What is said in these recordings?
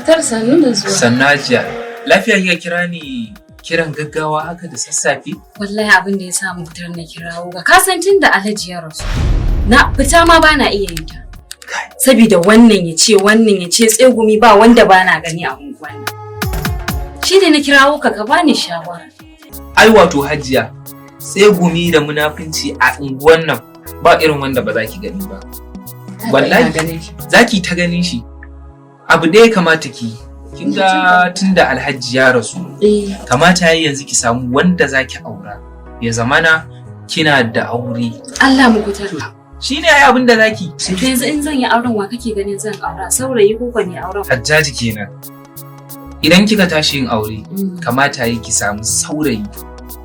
Muktar, sannu da zuwa. Sannu, Hajiya. Lafiya kika kira ni kiran gaggawa haka da sassafe? Wallahi abin da ya sa, Muktar, na kirawo ga ka san tun da Alhaji ya rasu. Na fita ma bana iya yin ta. Sabida wannan ya ce, wannan ya ce, tsegumi ba wanda bana gani a unguwan nan. Shi ne na kirawo ka, ka bani shawara. Ai wato Hajiya, tsegumi da munafunci a unguwan nan ba irin wanda ba za ki gani ba. Wallahi za ki ta ganin shi. Abu ɗaya kamata ki yi. Kin ga tunda Alhaji ya rasu, kamata yayi yanzu ki samu wanda za ki aura. Ya zamana kina da aure. Allah, Muktar. Shi ne ai abin da za ki. To yanzu in zan yi auren, wa kake ganin zan aura? Saurayi ko kwa mai auren? Hajjaji kenan. Idan kika tashi yin aure, kamata yi ki samu saurayi.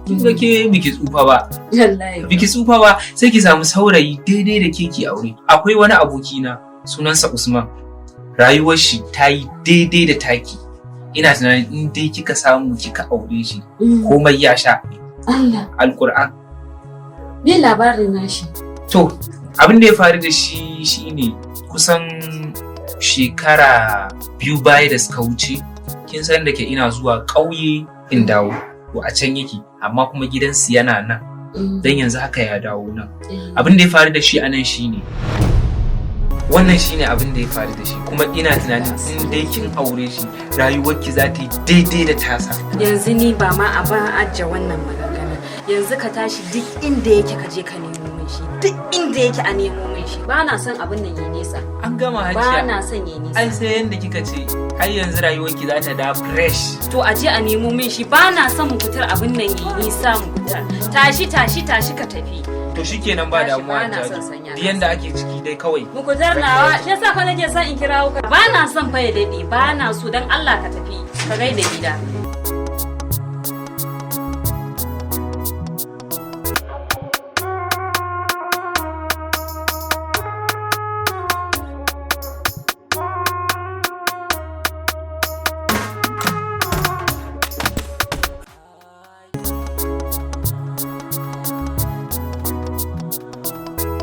Kin ga ke biki tsufa ba. Wallahi. Biki tsufa ba, sai ki samu saurayi daidai da ke ki aure. Akwai wani abokina sunansa Usman. Rayuwar shi ta yi daidai da taki. Ina tunanin in dai kika samu kika aure shi, komai ya sha. Allah. Alkur'an. Me labarin nashi? To, abin da ya faru da shi shine kusan shekara 2 baya da suka wuce, kin san da ke ina zuwa ƙauye in dawo. To a can yake, amma kuma gidansu yana nan. Dan yanzu haka ya dawo nan. Abin da ya faru da shi a nan shine wannan, shine abin da ya faru da shi, kuma ina tunanin in dai kin aure shi, rayuwarki za ta yi daidai da tasa. Yanzu ni ba ma a ba ajiye wannan magana. Yanzu ka tashi, duk inda yake ka je ka nemo min shi. Duk inda yake a nemo min shi. Ba na son abin nan ya nesa. An gama, Ba Hajiya. na son ya nisa. Ai sai yanda kika ce, har yanzu rayuwarki za ta da fresh. To a je a nemo min shi, ba na son mu fitar abin nan ya nisa mu fitar. Tashi, tashi, tashi ka tafi. To shikenan, ba Tashi, damuwa. ba na Jaju. son sanya. Duk yanda ake ciki dai kawai. Mukutar nawa, shi yasa fa nake son in kirawo ka. Ba na son fa ya daɗe, ba na so, dan Allah ka tafi. Ka gaida gida.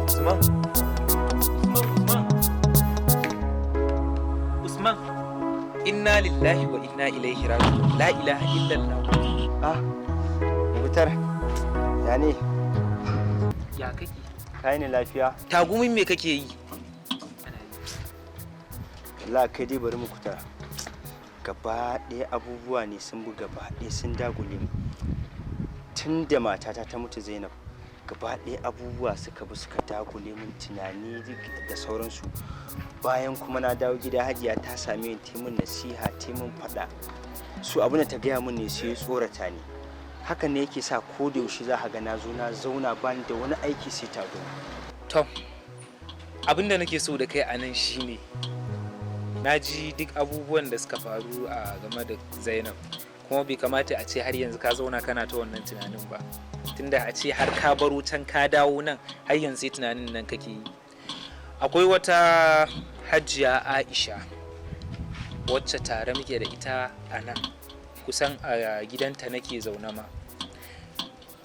Usman. Usman, Usman. Usman. Inna lillahi wa inna ilaihi raji'un. La ilaha illallah. Ah, Mukhtar, ya ne? Ya kake? Kai ne lafiya? Tagumin me kake yi? Allah, kai dai bari, Mukhtar. Gaba ɗaya abubuwa ne sun bi, gaba ɗaya sun dagule mu. Tun da matata ta mutu, Zainab, gaba ɗaya abubuwa suka bi suka dagule min tunani da sauransu. Bayan kuma na dawo gida, Hajiya ta same ni, ta min nasiha, ta min faɗa. Su abin da ta gaya min ne sai ya tsorata ni. Hakan ne yake sa ko da yaushe za ka ga na zo na zauna, bani da wani aiki sai tagumi. To, abin da nake so da kai a nan shine, na ji duk abubuwan da suka faru a game da Zainab, kuma bai kamata a ce har yanzu ka zauna kana ta wannan tunanin ba. Tunda a ce har ka baro can ka dawo nan, har yanzu sai tunanin nan kake yi. Akwai wata Hajiya Aisha wacce tare muke da ita a nan, kusan a gidanta nake zaune ma.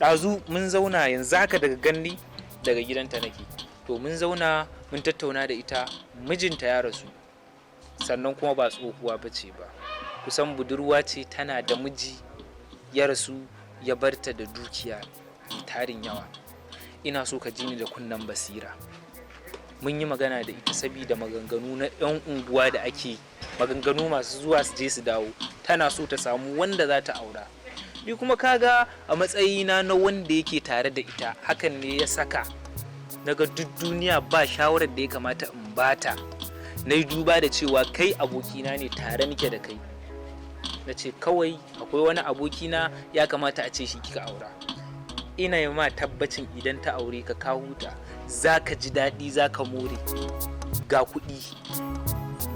Ɗazu mun zauna, yanzu haka daga ganni daga gidanta nake. To mun zauna mun tattauna da ita, mijinta ya rasu, sannan kuma ba tsohuwa ba ce ba, kusan budurwa ce, tana da miji ya rasu ya barta da dukiya mai tarin yawa. Ina so ka ji ni da kunnen basira. Mun yi magana da ita sabida maganganu na 'yan unguwa da ake maganganu masu zuwa su je su dawo, tana so ta samu wanda za ta aura. Ni kuma kaga a matsayina na wanda yake tare da ita, hakan ne ya saka naga duk duniya ba shawarar da ya kamata in bata. Na yi duba da cewa kai abokina ne, tare muke da kai, na ce kawai akwai wani abokina, ya kamata a ce shi kika aura. Ina yi ma tabbacin idan ta aure ka, ka huta, za ka ji daɗi, za ka more, ga kuɗi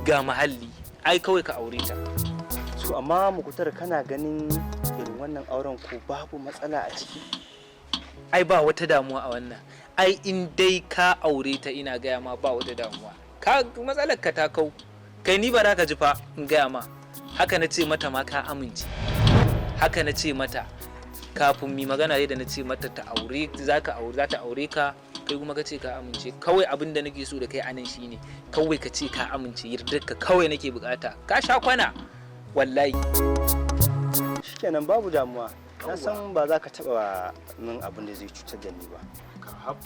ga muhalli, ai kawai ka aure ta. So amma Mukutar, kana ganin irin wannan auren ko babu matsala a ciki? Ai ba wata damuwa a wannan. Ai in dai ka aure ta, ina gaya ma ba wata damuwa, ka matsalar ka ta kau. Kai ni ba za ka ji fa in gaya ma haka na ce mata ma ka amince. Haka na ce mata kafin mi magana, yadda na ce mata ta aure za ka aure, za ta aure ka. Kai kuma ka ce ka amince. Kawai abin da nake so da kai anan shine kawai ka ce ka amince, yardar ka kawai nake bukata. Ka sha kwana wallahi. Shikenan, babu damuwa. Na san ba za ka taɓa min abin da zai cutar da ni ba.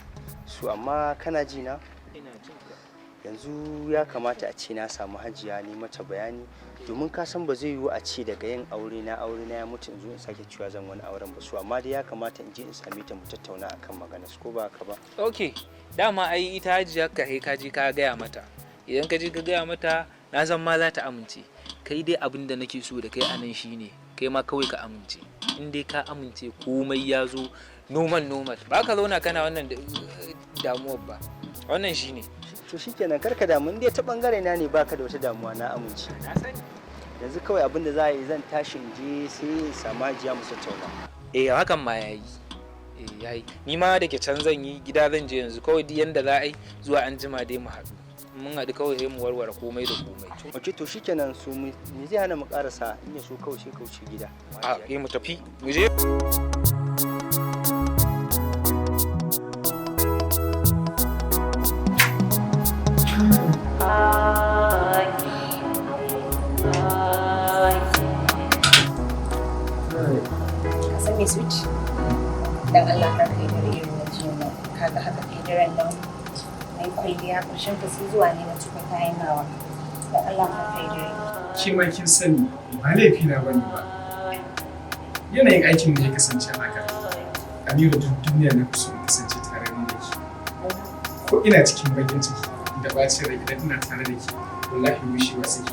Su amma kana ji na? Ina jin ka. Yanzu ya kamata a ce na samu Hajiya ne mata bayani, domin ka san ba zai yiwu a ce daga yin aure na, aure na ya mutu, in zo in sake cewa zan wani auren ba. Su amma dai ya kamata in je in same ta mu tattauna akan magana su, ko ba haka ba? Ok, dama ai ita Hajiya ka ka je ka gaya mata. Idan ka je ka gaya mata, na san ma za ta amince. Kai dai abin da nake so da kai anan shine kai ma kawai ka amince. In dai ka amince, komai ya zo normal normal, ba ka zauna kana wannan damuwar ba. Wannan shine. To shikenan, karka damu. In dai ta bangare na ne, baka da wata damuwa, na amince. Na sani. Yanzu kawai abin da za a yi, zan tashi in je sai in samu Hajiya mu tattauna. Eh, hakan ma yayi. Eh, yayi. Ni ma da ke can zan yi gida, zan je yanzu. Kawai duk yanda za a yi, zuwa an jima dai mu haɗu. Mun haɗu kawai sai mu warware komai da komai. Ok, to shikenan. Su me zai hana mu karasa? In ya so kawai sai ka wuce gida. A eh, mu tafi, mu je. Ka san me, switch? Dan Allah kar kai dare irin na jiya nan. Kaga haka kai daren nan na yi kwalliya, ƙarshen ka sai zuwa ne na tuka kayan nawa. Dan Allah kar kai dare. Ke ma kin sani ba laifi na bane ba. Yanayin aikin ne ya kasance haka. Amira, duk duniya na fi so in kasance tare da ke. Ko ina cikin bakin ciki da bacin rai, idan ina tare da ke, wallahi rushewa suke.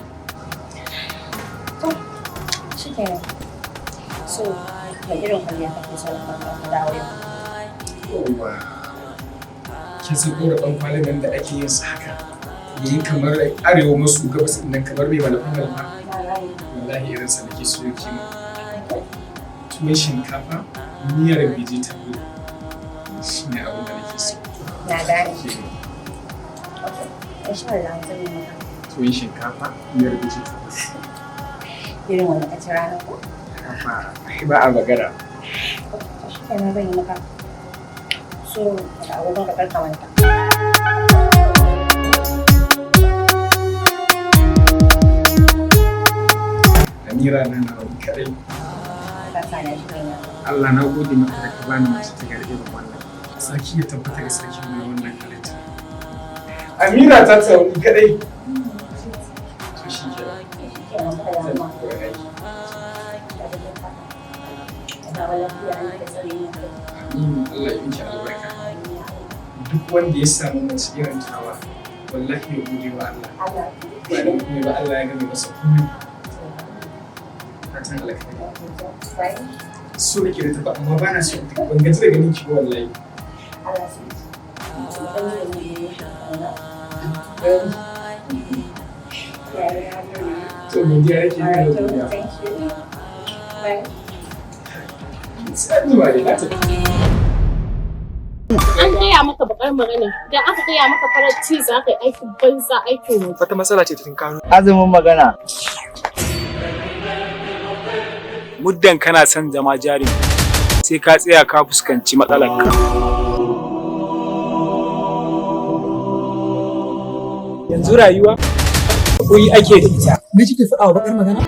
To shikenan. So mai irin kwalliya kake so na maka ka dawo yau? Yawwa, kin san ɗaura ɗan kwalin nan da ake yin sa haka, yayi kamar arewa maso gabas ɗin nan, kamar mai malafa malafa? Wallahi irin sa nake so kima. Tuwon shinkafa miyar vegetable shine abin da nake so. Na gane. Okay, insha Allah zan yi maka. Tuwon shinkafa miyar vegetable. Irin wanda ka ci ranar ko? Ba a magana. Okay, to shikenan, zan yi maka. So da agogon ka, kar ka manta. Amira na nawa ni kadai. Ka sa na shi ne. Allah na gode maka da ka bani mace ta gari irin wannan. Sarki ya tabbata ga sarki mai wannan halitta. Amira ta tsawo ni kadai. To shi ke. Shikenan, ba Zan damuwa. tafi wurin aiki. Dawo lafiya, Allah ya tsare mu kai. Amin, Allah ya miki albarka. Duk wanda ya samu mace irin tawa, wallahi ya gode wa Allah. Allah. Ba dan komai ba, Allah ya gane masa komai. Fatan alkhairi. Bye. So nake da tafi amma ba na so in tafi, ban gaji da ganin ki ba wallahi. Allah su. Dan yi da ni. To, godiya nake yi da Alright, godiya. thank you. Bye. Sai an jima dai, na tafi. An gaya maka bakar magana, idan aka gaya maka farar ci za ka yi aikin banza, aikin waje. Wata matsala ce ta tunkaro. Azumin magana. Muddan kana son zama jarumi, sai ka tsaya ka fuskanci matsalarka. Yanzu rayuwa koyi ake da ita. Me kike faɗa wa bakar magana?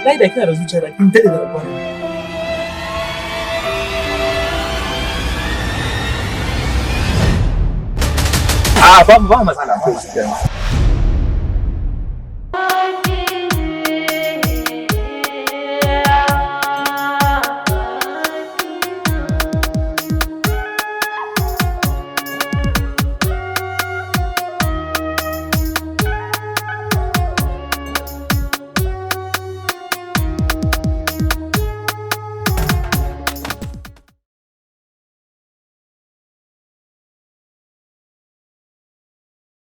Lai da kina da zuciya da kin daɗe da rabuwa da ni. A ba ba matsala, ba matsala.